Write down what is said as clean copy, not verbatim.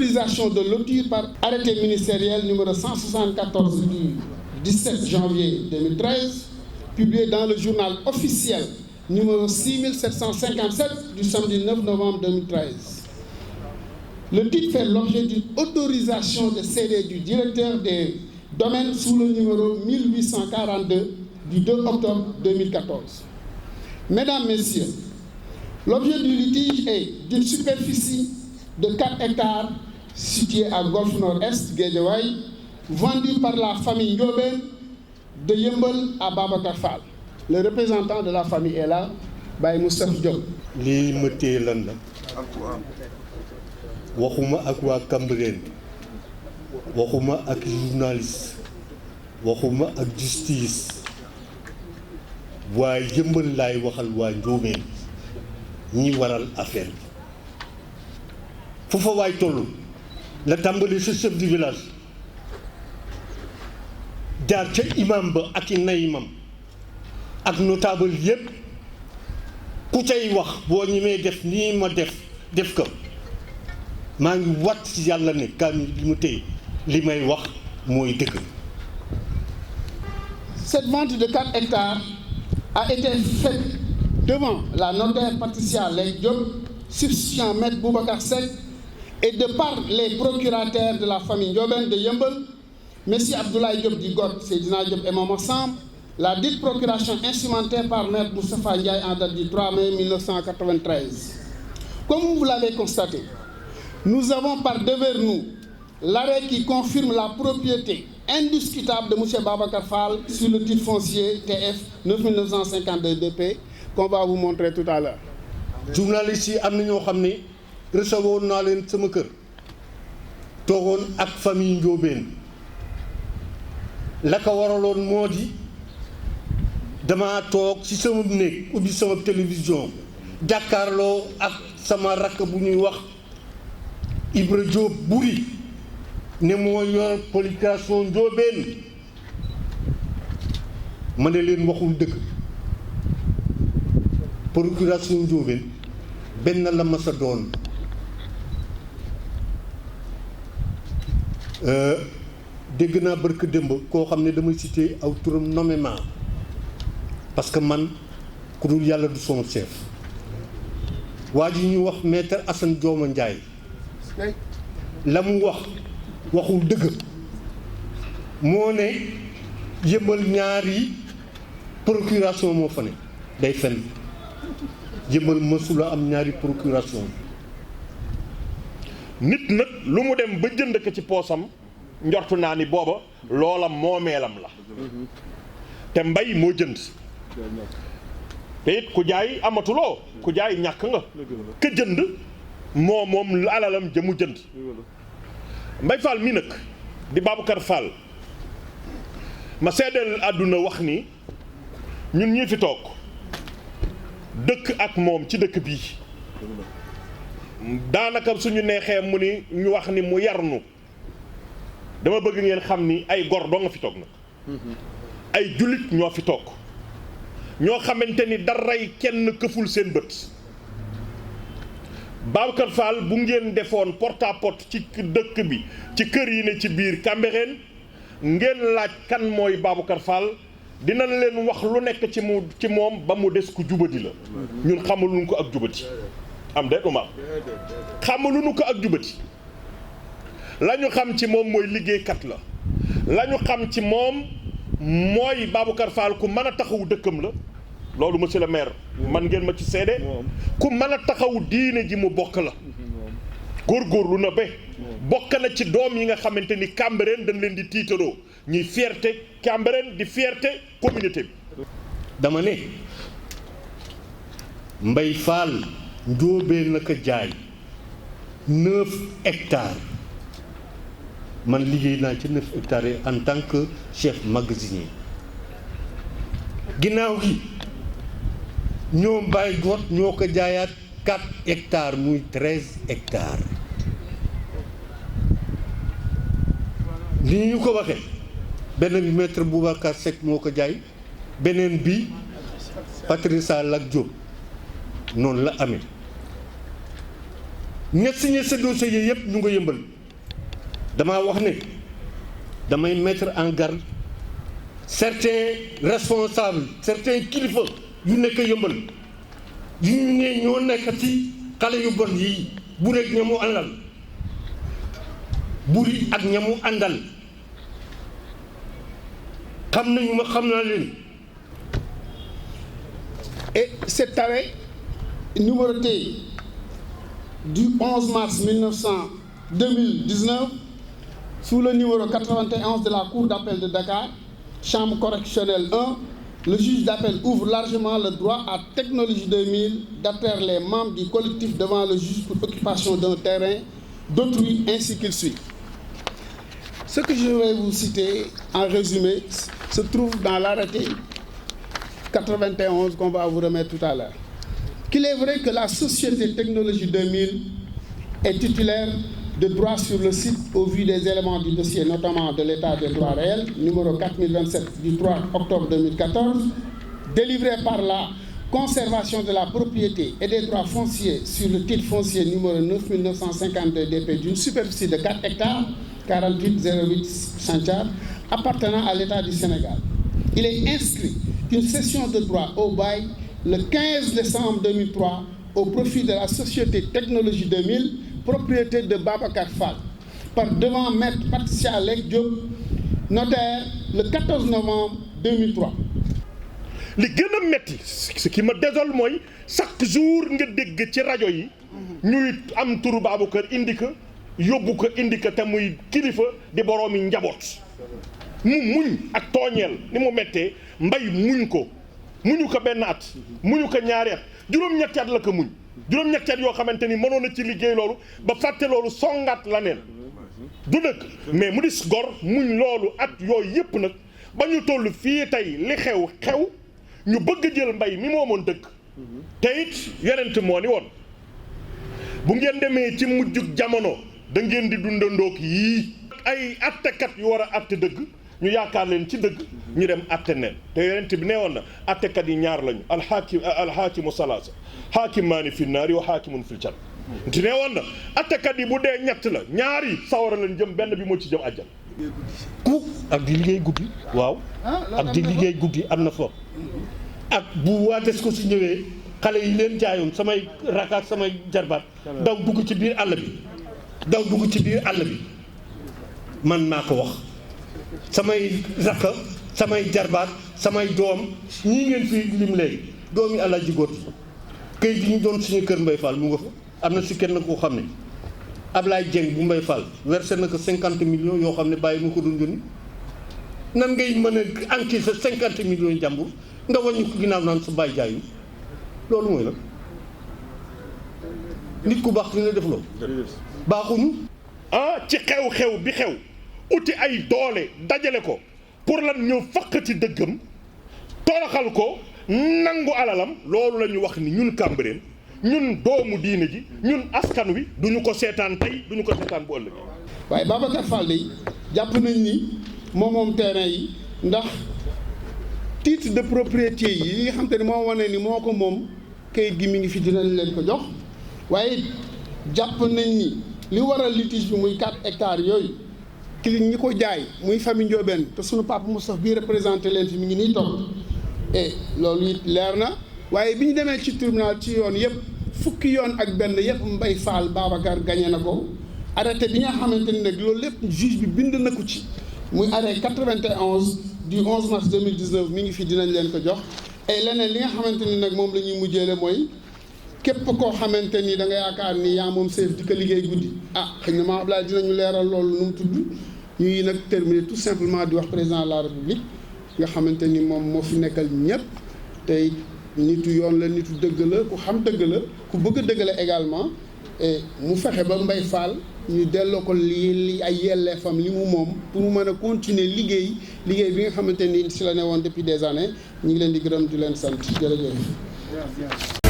l'autorisation de lotir par arrêté ministériel numéro 174 du 17 janvier 2013, publié dans le journal officiel numéro 6757 du samedi 9 novembre 2013. Le titre fait l'objet d'une autorisation de céder du directeur des domaines sous le numéro 1842 du 2 octobre 2014. Mesdames, Messieurs, l'objet du litige est d'une superficie de 4 hectares située à Golfe Nord-Est, Guédiawaye, vendue par la famille Ndiobène de Yeumbeul à Babacar Fall. Le représentant de la famille est là, Baye Moustapha Diop. lii ma téye lan la waxuma ak waa Cambérène waxuma ak journaliste waxuma ak justice waa Yeumbeul laay waxal waa Ndiobène ñi waral affaire bi fu fa waay tollu la tàmbali sa chef du village jaar ca imam ba ak i nayimam ak notable yépp ku cay wax boo ñemee def nii ma def ko maa ngi wat ci yàlla ne kaamil bi mu téye li may wax mooy dëgg. Cette vente de 4 hectares a été faite devant la notaire Patricia Leye Diop, substituant maître Boubacar Seck, et de par les procurateurs de la famille Ndiobène de Yeumbeul, M. Abdoulaye Diop du GOT, Seydina Diop et Maman Samb, la dite procuration instrumentée par maître Moustapha Ndiaye en date du 3 mai 1993. Comme vous l'avez constaté, nous avons par devers nous l'arrêt qui confirme la propriété indiscutable de M. Babacar Fall sur le titre foncier TF 9952 DP qu'on va vous montrer tout à l'heure. Journalistes yi am na ñoo xam ne recevoir naa leen sama kër toogoon ak famille Ndiobène la ko waraloon moo di dama toog ci sama néeg ubbi sama télévision jàkkaarloo ak sama rakk bu ñuy wax Ibra Diop Buri ne moo yor procuration Ndiobène ma ne leen waxul dëgg. Procuration Ndiobène benn la ma sa doon dégg naa barke démb koo xam ne damay cité aw turam nommément parce que man ku dul yàlla du son chef waa ji ñu wax maître Assane Dioma Ndiaye la mu waxul dëgg moo ne Yeumbeul ñaari procuration moo fa ne day fen Yeumbeul mësula am ñaari procuration. nit nag lu mu dem ba jënd ko ci poosam njortu naa ni booba loola moomeelam la te mbay moo jënd te it ku jaay amatuloo ku jaay ñàkk nga ka jënd moom alalam jëmu jënd Mbay Fall mi nag di Babacar Fall ma seedeel àdduna wax ni ñun ñi fi toog dëkk ak moom ci dëkk bii daanaka suñu neexee mu ni ñu wax ni mu yarnu dama bëgg ngeen xam ni ay gor doo nga fi toog nag ay jullit ñoo fi toog ñoo xamante ni daray kenn këful seen bët Babacar Fall bu ngeen defoon porte à porte ci dëkk bi ci kër yi ne ci biir Cambérène ngeen laaj kan mooy Babacar Fall dinañ leen wax lu nekk ci moom ba mu des ku jubadi la ñun xamaluñu ko ak jubadi am de Umar xamaluñu ko ak jubadi la ñu xam ci moom mooy liggéeykat la ñu xam ci moom mooy Babacar Fall ku mën a taxawu dëkkam la loolu monsieur le maire man ngeen ma ci seede ku mën a taxawu diine ji mu bokk la góorgóorlu na ba bokk na ci doom yi nga xamante ni Cambérène dañ leen di tiitaroo ñuy fierté Cambérène di fierté communauté bi. dama ne Mbay Fall Ndiobène na ko jaay 9 hectares man liggéey naa ci 9 hectares yi en tant que chef magasinier ginnaaw gi ñoom Baye Got ñoo ko jaayaat 4 hectares muy 13 hectares ni ñu ko waxee benn bi maître Boubacar Seck moo ko jaay beneen bi Patricia Leye Diop noonu la amee ña signé sa dossier yi yëpp ñu nga Yeumbeul damaa wax ne damay mettre en garde certains responsables certains kilifa yu nekk Yëmbal yu ñu ne ñoo nekk ci xale yu bon yi bu rek ñamu àndal buri ak ñamu àndal xam nañu ma xam naa leen. Et cet arrêt numéroté du 11 mars 2019 sous le numéro 91 de la Cour d'appel de Dakar, Chambre correctionnelle 1, le juge d'appel ouvre largement le droit à Technologie 2000 d'atteindre les membres du collectif devant le juge pour occupation d'un terrain d'autrui ainsi qu'il suit. Ce que je vais vous citer en résumé se trouve dans l'arrêté 91 qu'on va vous remettre tout à l'heure. Qu'il est vrai que la société Technologie 2000 est titulaire de droits sur le site au vu des éléments du dossier, notamment de l'état des droits réels, numéro 4027 du 3 octobre 2014, délivré par la conservation de la propriété et des droits fonciers sur le titre foncier numéro 9952 DP d'une superficie de 4 hectares, 4808 Santiar, appartenant à l'État du Sénégal. Il est inscrit une cession de droit au bail le 15 décembre 2003 au profit de la société Technologie 2000, propriété de Babacar Fall, par devant maître Patricia Lek Diop, notaire, le 14 novembre 2003. li gën a metti ce qui me désole mooy chaque jour nga dégg ci rajo yi ñuy am turu Babacar indi ko yóbbu ko indi ko te muy kilifa di boroomi njaboot mu muñ ak tooñeel ni mu mettee mbay muñ ko muñu ko benn at muñu ko ñaari at juróom-ñetti at la ko muñ juróom-ñetti at yoo xamante ni mënoon na ci liggéey loolu ba fàtte loolu songaat la neen du dëkk mais mu dis gor muñ loolu at yooyu yëpp nag ba ñu toll fii tey li xew ñu bëgg jël mbay mi moomoon dëkk te it yonent moo ni woon bu ngeen demee ci mujjug jamono da ngeen di dundandoog yii ay attekat yu war a atte dëgg ñu yaakaar leen ci dëgg ñu dem atte neen te yonent bi nee woon na attekat yi ñaar lañu alxaakimu salaasa xaakimaani fi naari wa xaakimun fil janna ti nee woon na attekat yi bu dee ñett la ñaari sawara lañ jëm benn bi moo ci jëm àjjana ku ak di liggéey guddi waaw ak di liggéey guddi am na fa ak bu waa des ko si ñëwee xale yi leen jaayoon samay rakaak samay jarbaat daw dugg ci biir àll bi man maa ko wax samay rakk samay jarbaat samay doom ñii ngeen fi lim léegi doomi Alaaji Góor këyit yi ñu doon suñu kër Mbay Fall mu nga fa am na si kenn koo xam ne Ablaye Dieng bu Mbay Fall versé na ko 50 millions yoo xam ne bàyyi mu ko doon yónni nan ngay mën a encaisser 50 millions jàmbur nga wàññi ko ginnaaw naan sa bàyyi jaayu loolu mooy la nit ku baax dina def loolu baaxuñu ci xew-xew bi xew uti ay doole dajale ko pour lan ñëw faq ci dëggam toroxal ko nangu alalam loolu la ñu wax ni ñun Cambérène ñun doomu diine ji ñun askan wi duñu ko seetaan tey duñu ko seetaan bu ëllëg. waaye Babacar Fall de jàpp nañ ni moom terrain yi ndax titre de propriété yi nga xam te ne moo wane ni moo ko moom kayit gi mi ngi fi dinañ leen ko jox waaye jàpp nañ ni li waral litige bi muy 4 hectares yooyu ki ñi ko jaay muy famille Ndiobène te sunu papa Moustapha bii représenté leen fi mi ngi nii toog et loolu it leer na waaye bi ñu demee ci tribunal ci yoon yëpp fukki yoon ak benn yëpp Mbaye Fall Babacar gagné na ko arrêté bi nga xamante ni nag loolu lépp juge bi bind na ko ci muy arrêt 91 du 11 mars 2019 mi ngi fi dinañ leen ko jox et leneen li nga xamante ni nag moom la ñuy mujjeele mooy képp koo xamante ni da nga yaakaar ni yaa moom seef di ko liggéey guddi xëy na maa Abdoulaye dinañu leeral loolu nu mu tudd ñuy nag terminer tout simplement di wax président de la république nga xamante ni moom moo fi nekkal ñëpp tey nitu yoon la nitu dëgg la ku xam dëgg la ku bëgg a dëgg la également et mu fexe ba Mbaye Fall ñu delloo ko li ay yelleefam li mu moom pour mu mën a continuer liggéey bi nga xamante ni si la ne woon depuis des années ñu ngi leen di gërëm di leen sant jërëjëf